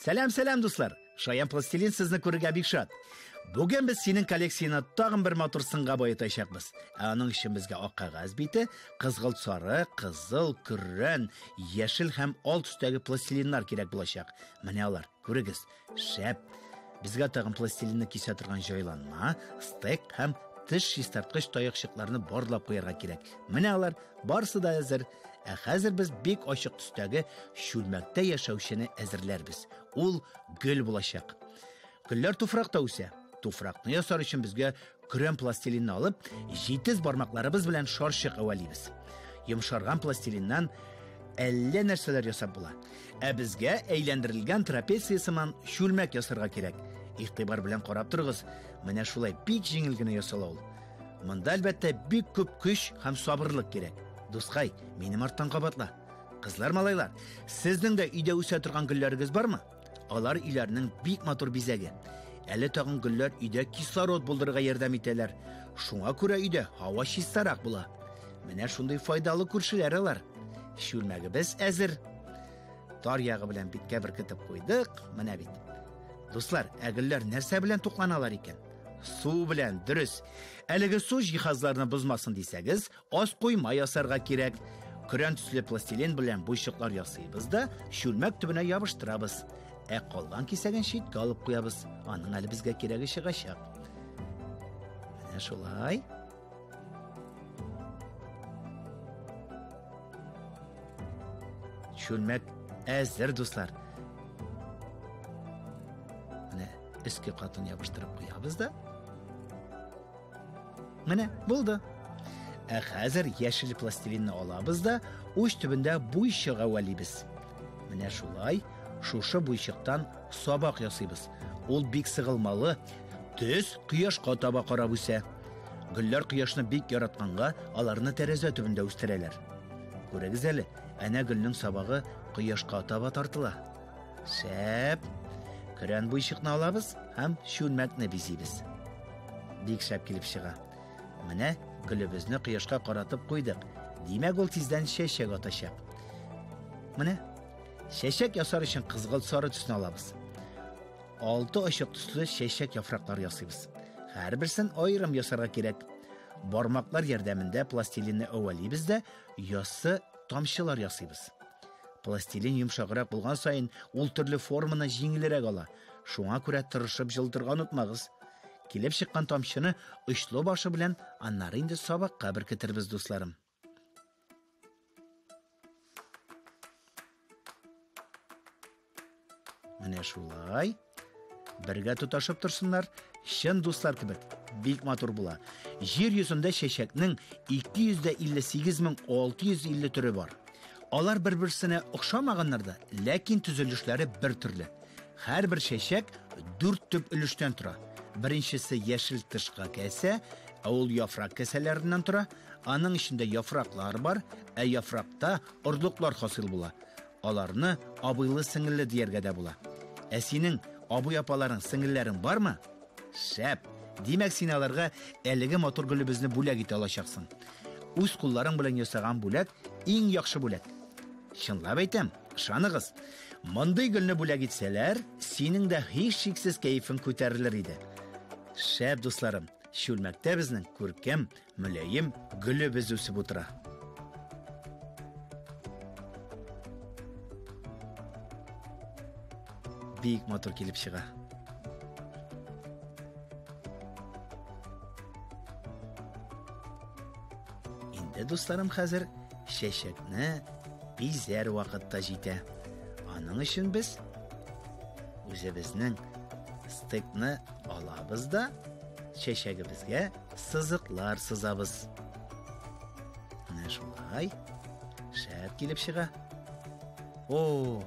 Сәлам, сәлам, дуслар! Шаян пластилин сезне күрергә бик шат. Бүген без синең коллекцияне тагын бер матур сынга баетачакбыз. Ә аның өчен безгә ак кәгазь бите, кызгылт сары, кызыл, көрән, яшел һәм ал төстәге пластилиннар кирәк булачак. Менә алар, күрегез. Шәп! Безгә тагын пластилинны кисә торган җайланма, стек һәм теш чистарткыч таякчыкларны барлап куярга кирәк. Менә алар, барысы да әзер. Ә хәзер без бик ачык төстәге чүлмәктә яшәүчене әзерләрбез. Ул гөл булачак. Гөлләр туфракта үсә. Туфракны ясар өчен безгә көрән пластилинны алып, җитез бармакларыбыз белән шарчык әвәлибез. Йомшарган пластилиннан әллә нәрсәләр ясап була. Ә безгә әйләндерелгән трапеция сыман чүлмәк ясарга кирәк. Игътибар белән карап торыгыз. Менә шулай бик җиңел генә ясала ул. Монда, әлбәттә, бик күп көч һәм сабырлык кирәк. Дускай, минем арттан кабатла. Кызлар, малайлар, сезнең дә өйдә үсә торган гөлләрегез бармы? Алар өйләрнең бик матур бизәге. Әле тагын гөлләр өйдә кислород булдырырга ярдәм итәләр. Шуңа күрә өйдә һава чистарак була. Менә шундый файдалы күршеләр алар. Чүлмәгебез әзер. Тар ягы белән биткә беркетеп куйдык, менә бит. Дуслар, ә гөлләр нәрсә белән тукланалар икән? Су белән, дөрес. Әлеге су җиһазларны бозмасын дисәгез, аз койма ясарга кирәк. Көрән төсле пластилин белән буйчыклар ясыйбыз да, чүлмәк төбенә ябыштырабыз. Ә калган кисәген читкә алып куябыз. Аның әле безгә кирәге чыгачак. Менә шулай. Чүлмәк әзер, дуслар. Менә өске катын ябыштырып куябыз да. Менә, булды. Ә хәзер яшел пластилинны алабыз да, уч төбендә буйчык әвәлибез. Менә шулай, шушы буйчыктан сабак ясыйбыз. Ул бик сыгылмалы, төз кояшка таба карап үсә. Гөлләр кояшны бик яратканга, аларны тәрәзә төбендә үстерәләр. Күрегез әле, әнә гөлнең сабагы кояшка таба тартыла. Шәп! Көрән буйчыкны алабыз һәм чүлмәкне бизибез. Бик шәп килеп чыга. Менә гөлебезне кояшка каратып куйдык. Димәк, ул тиздән чәчәк атачак. Менә чәчәк ясар өчен кызгылт сары төсне алабыз. Алты ачык төсле чәчәк яфраклары ясыйбыз. Һәрберсен аерым ясарга кирәк. Бармаклар ярдәмендә пластилинны әвәлибез дә, яссы тамчылар ясыйбыз. Пластилин йомшаграк булган саен, ул төрле форманы җиңелрәк ала. Шуңа күрә тырышып җылытырга онытмагыз. Килеп чыккан тамчыны очлы башы белән аннары инде сабакка беркетербез, дусларым. Менә шулай. Бергә тоташып торсыннар, чын дуслар кебек. Бик матур була. Җир йөзендә чәчәкнең 258 650 төре бар. Алар бер-берсенә охшамаганнар да, ләкин төзелешләре бер төрле. Һәрбер чәчәк дүрт төп өлештән тора. Беренчесе яшел тышка кәсә, ә ул яфрак кәсәләреннән тора. Аның эчендә яфраклар бар, ә яфракта орлыклар хасил була. Аларны абыйлы сеңелле дияргә дә була. Ә синең абый апаларың, сеңелләрең бармы? Шәп! Димәк, син аларга әлеге матур гөлебезне бүләк итә алачаксың. Үз кулларың белән ясаган бүләк иң яхшы бүләк. Чынлап әйтәм, ышаныгыз. Мондый гөлне бүләк итсәләр, синең дә һичшиксез кәефең күтәрелер иде. Шәп, дусларым, чүлмәктә безнең күркәм, мөлаем гөлебез үсеп утыра. Бик матур килеп чыга. Инде, дусларым, хәзер чәчәкне бизәр вакыт та җитә. Аның өчен без үзебезнең стекны алабыз да чәчәгебезгә сызыклар сызабыз. Менә шулай. Шәп килеп чыга. О,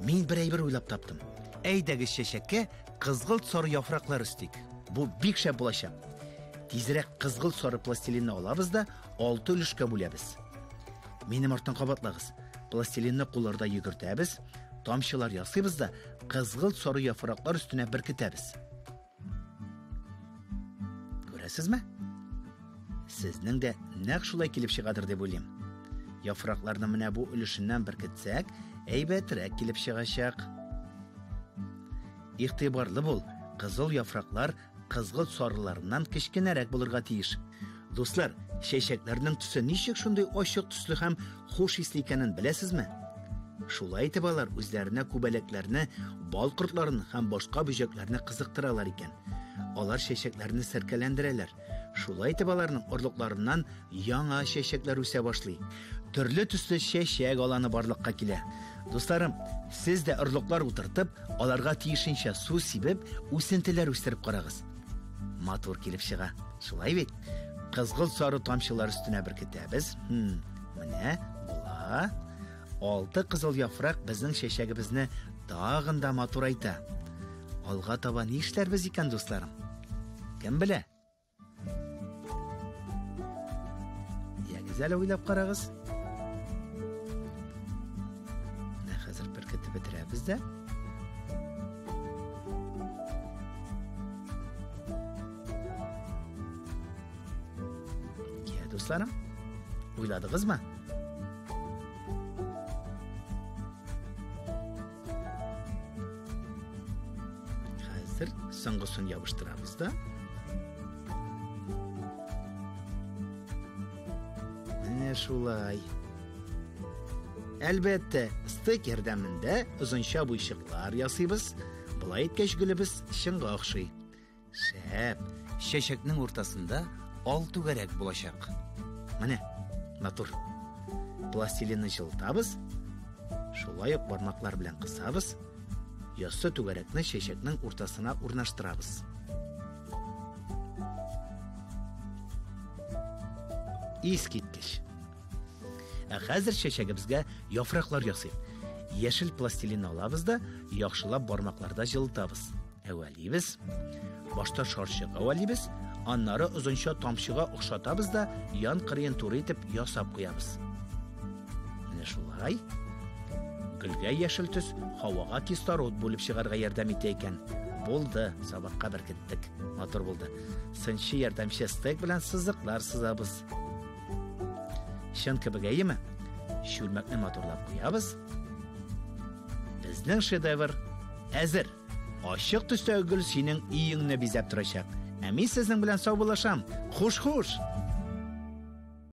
мин бер әйбер уйлап таптым. Әйдәгез чәчәккә кызгылт сары яфраклар өстик. Бу бик шәп булачак. Тизрәк кызгылт сары пластилинны алабыз да алты өлешкә бүләбез. Минем арттан кабатлагыз. Пластилинны кулларда йөгертәбез, тамчылар ясыйбыз да кызгылт сары яфраклар өстенә беркетәбез. Күрәсезме? Сезнең дә нәкъ шулай килеп чыгадыр дип уйлыйм. Яфракларны менә бу өлешеннән беркетсәк, әйбәтрәк килеп чыгачак. Игътибарлы бул, кызыл яфраклар кызгылт сарыларыннан кечкенәрәк булырга тиеш. Дуслар, чәчәкләрнең төсе ничек шундый ачык төсле һәм хуш исле икәнен беләсезме? Шулай итеп алар үзләренә күбәләкләрне, бал кортларын һәм башка бөҗәкләрне кызыктыралар икән. Алар чәчәкләрне серкәләндерәләр. Шулай итеп аларның орлыкларыннан яңа чәчәкләр үсә башлый. Төрле төсле чәчәк аланы барлыкка килә. Дусларым, сез дә орлыклар утыртып, аларга тиешенчә су сибеп, үсентеләр үстереп карагыз. Матур килеп чыга. Шулай бит? Кызгылт сары тамчылар өстенә беркетәбез. Менә була. Алты кызыл яфрак безнең чәчәгебезне тагын да матурайта. Алга таба ни эшләрбез икән, дусларым? Кем белә? Ягез әле, уйлап карагыз. Менә хәзер беркетеп бетерәбез дә. Йә, дусларым, уйладыгызмы? Хәзер соңгысын ябыштырабыз да. Менә шулай. Әлбәттә, стек ярдәмендә озынча буйчыклар ясыйбыз. Болай иткәч гөлебез чынга охшый. Шәп! Чәчәкнең уртасында ал түгәрәк булачак. Менә, матур. Пластилинны җылытабыз. Шулай ук бармаклар белән кысабыз. Яссы түгәрәкне чәчәкнең уртасына урнаштырабыз. Искиткеч. Ә хәзер чәчәгебезгә яфраклар ясыйк. Яшел пластилин алабыз да, яхшылап бармакларда җылытабыз. Әвәлибез. Башта шарчык әвәлибез, аннары озынча тамчыга охшатабыз да, ян кырыен туры итеп ясап куябыз. Менә шулай. Гөлгә яшел төс һавага кислород бүлеп чыгарга ярдәм итә икән. Булды, сабакка беркеттек. Матур булды. Сынчы ярдәмче стек белән сызыклар сызабыз. Чын кебек, әйеме? Чүлмәкне матурлап куябыз. Безнең шедевр әзер. Ачык төстәге гөл синең өеңне бизәп торачак. Ә мин сезнең белән саубуллашам. Хуш-хуш!